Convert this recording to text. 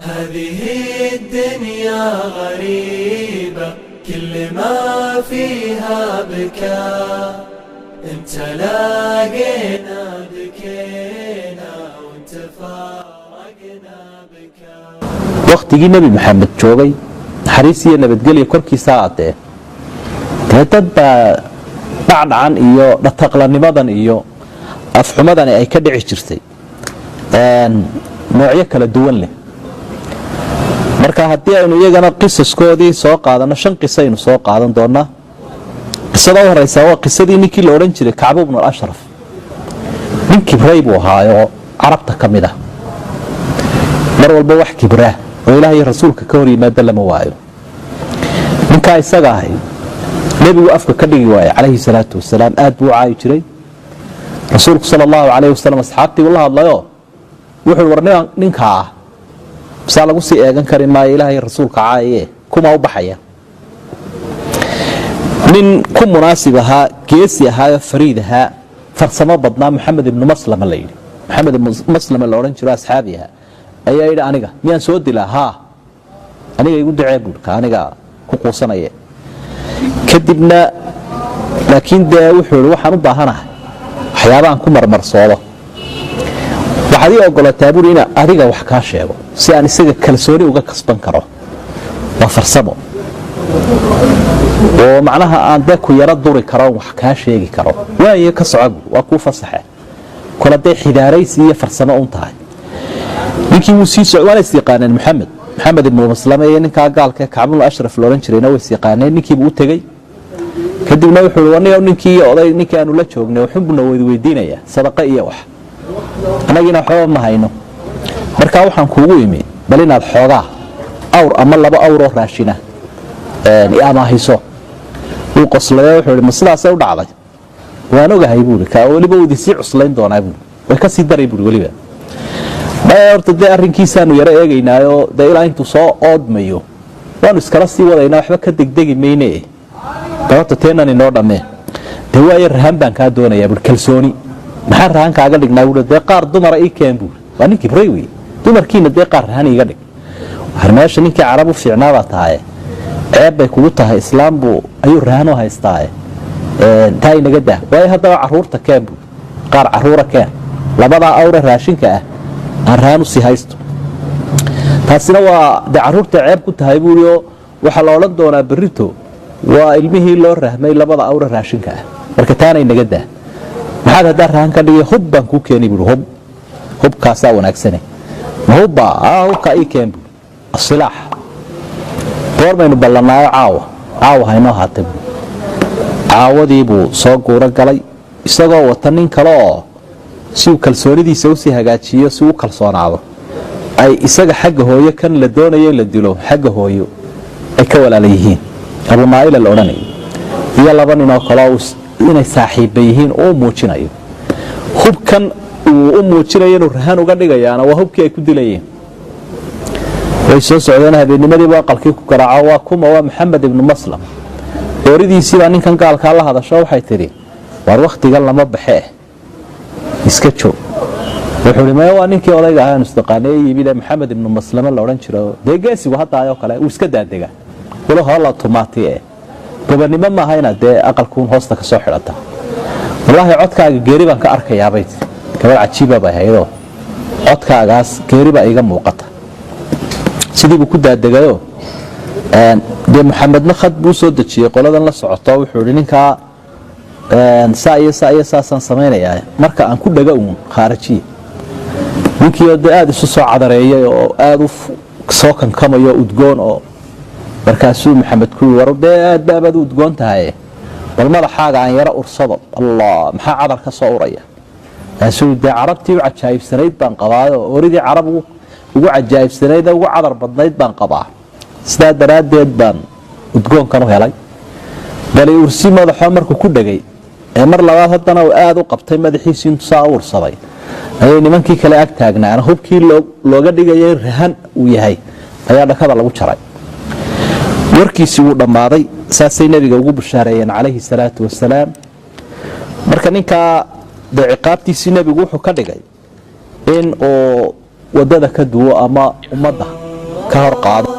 هذه الدنيا غريبة، كل ما فيها بكاء. انت لاقينا بكينا وانت فارقنا بكاء. Wakhtigii Nebi Maxamed joogay, naxariis iyo nabadgelya korkiisa aadee, dee dad baa dhacdhacan iyo dhataqlanimadan iyo afxumadani ay ka dhici jirtay, noocyo kala duwan leh. Marka haddii aynu iyagana qisaskoodii soo qaadano, shan qisaynu soo qaadan doonaa. Qisada u horeysa waa qisadii ninkii la odhan jiray Kacbu bnu Ashraf. Nin kibray buu ahaayoo Carabta ka mid ah. Mar walba wax kibraa oo Ilaah iyo rasuulka ka hor yimaada lama waayo. Ninkaa isaga ahay nebigu afka ka dhigi waayey calayhi salaatu wasalaam, aad buu u caayi jiray. Rasuulku sala allahu calayhi wasalam asxaabtii uu la hadlayoo wuxuu war ninkaa ah saa lagu sii eegan kari maayo, Ilaah iyo rasuulka caayaye, kuma u baxaya? Nin ku munaasib ahaa, geesi ahaayo, fariid ahaa, farsamo badnaa, Maxamed ibnu Maslama la yidhi, Maxamed ibnu Maslama la odhan jiro, asxaabi ahaa, ayaa yidhi: "Aniga miyaan soo dilaa? Haa, aniga igu dacee," buurka, "aniga ku quusanaya." Kadibna laakiin dee wuxuu ihi: "Waxaan u baahanahay waxyaabaaan ku marmarsoodo. Waxaad ii ogolataa," buuri, "inaan adiga wax kaa sheego si aan isaga kalsooni uga kasban karo." Waa farsamo oo macnaha aan dee ku yaro duri karo, wax kaa sheegi karo. "Waaye, ka soco," buuri, "waa kuu fasaxe." Kol hadday xidaaraysi iyo farsamo un tahay, ninkii wuu sii soc. Waana is yaqaaneen Maxamed ibnu Maslame iyo ninkaa gaalka ee Kacbul Ashraf laodhan jirayna way is yaqaaneen. Ninkiibuu u tegey. Kadibna wuxuu i aniga ninkii oday, ninkii aanu la joognay, waxunbuna weydiinayaa sadaqa iyo wax, annagiina waxbaba ma hayno. Markaa waxaan kuugu imi bal inaad xoogaa awr ama laba awroo raashina i amaahiso. Wuu qoslayo, wuxuu ihi: "Ma sidaasay u dhacday? Waan ogahay," buui, "ka weliba uu idinsii cuslayn doonaa," buui, "way ka sii daray," buui. "Weliba maya, horta dee arrinkiisaanu yaro eegaynaayoo dee ilaa intuu soo oodmayo waanu iskala sii wadaynaa, waxba ka degdegi mayne. Bal horta teenan inoo dhammee." "Dee waayo, rahan baan kaa doonayaa," buui, "kalsooni." "Maxaan rahan kaaga dhignaa?" buui. "Dee qaar dumara ii keen," buui. Waa ninkii bray wey. "Dumarkiina dee qaar rahan iiga dhig. War meesha ninkii Carab u fiicnaabaa tahaye, ceeb bay kugu tahay, islaam buu ayuu rahan u haystaaye, taa inaga dah. Waayo, haddaba caruurta keen," buui, "qaar caruura keen, labadaa awre raashinka ah aan rahan usii haysto." "Taasina waa dee caruurta ceeb ku tahay," buuri, "oo waxaa la odhan doonaa berrito waa ilmihii loo rahmay labada awre raashinka ah. Marka taana inaga dah. Maxaad haddaa rahan ka dhigay? Hub baan kuu keenay," buuri, "hub, hubkaasaa wanaagsane." "Ma hubba? Hubkaa ii keen," buuri, "asilaax. Goor baynu ballanaayo?" "Caawa, caawa haynoo haatay," buuri. Caawadii buu soo guuro galay isagoo wata nin kale oo si uu kalsoonidiisa usii hagaajiyo, si uu u kalsoonaado, ay isaga xagga hooyo kan la doonayo in la dilo xagga hooyo ay ka walaala yihiin, Abunaaila la odhanayo, iyo laba nin oo kale inay saaxiibba yihiin oo u muujinayo. Hubkan uu u muujinayo inuu rahan uga dhigayaana waa hubkii ay ku dilayeen. Way soo socdeen. Habeennimadiibu aqalkii ku garaaco. "Waa kuma?" "Waa Maxamed ibnu Maslam." Ooridiisiibaa ninkan gaalkaa la hadasho, waxay tidhi: "Waar wakhtigan lama baxee, iska joog." Wuxuu i: "Maya, waa ninkii odayga ahaa aanu isdaqaanay ee yimid ee Maxamed ibnu Maslame la odhan jiro. Dee geesigu haddaayoo kale uu iska daadega walo hoola tumaati ee gobonnimo maaha inaad dee aqalkuun hoosta ka soo xidhata. Wallaahi codkaaga geeri baan ka arkayaabay." Tii gabar cajiiba bay haydoo, "Codkaagaas geeri baa iiga muuqata." Sidii buu ku daadegayoo dee Maxamedna khad buu soo dejiyey qoladan la socoto. Wuxuu ihi: "Ninkaa saa iyo saa iyo saasaan samaynayaa, marka aan ku dhaga uun khaarajiya." Ninkiioo dee aada isu soo cadareeyay oo aada u soo kankamayo udgoon oo markaasuu Maxamed ku yii: "War dee aad baabaad u udgoon tahay, bal madaxaaga aan yaro ursado. Allah, maxaa cadar ka soo uraya?" Kaasuu: "Dee Carabtii u cajaa'ibsanayd baan qabaayo, oridii Carab ugu cajaa'ibsanayd ee ugu cadar badnayd baan qabaa, sidaa daraaddeed baan udgoonkan u helay. Bali ursi madaxoo." Markuu ku dhegay ee mar labaad haddana uu aada u qabtay madaxiisii intuu saa u ursaday, ayay nimankii kale ag taagnaan hubkii looga dhigayay rahan uu yahay ayaa dhakada lagu jaray. Warkiisii wuu dhammaaday. Saasay nebiga ugu bushaareeyeen calayhi salaatu wasalaam. Marka ninkaa dee ciqaabtiisii nebigu wuxuu ka dhigay in uu wadada ka duwo ama ummadda. Ka hor qaado.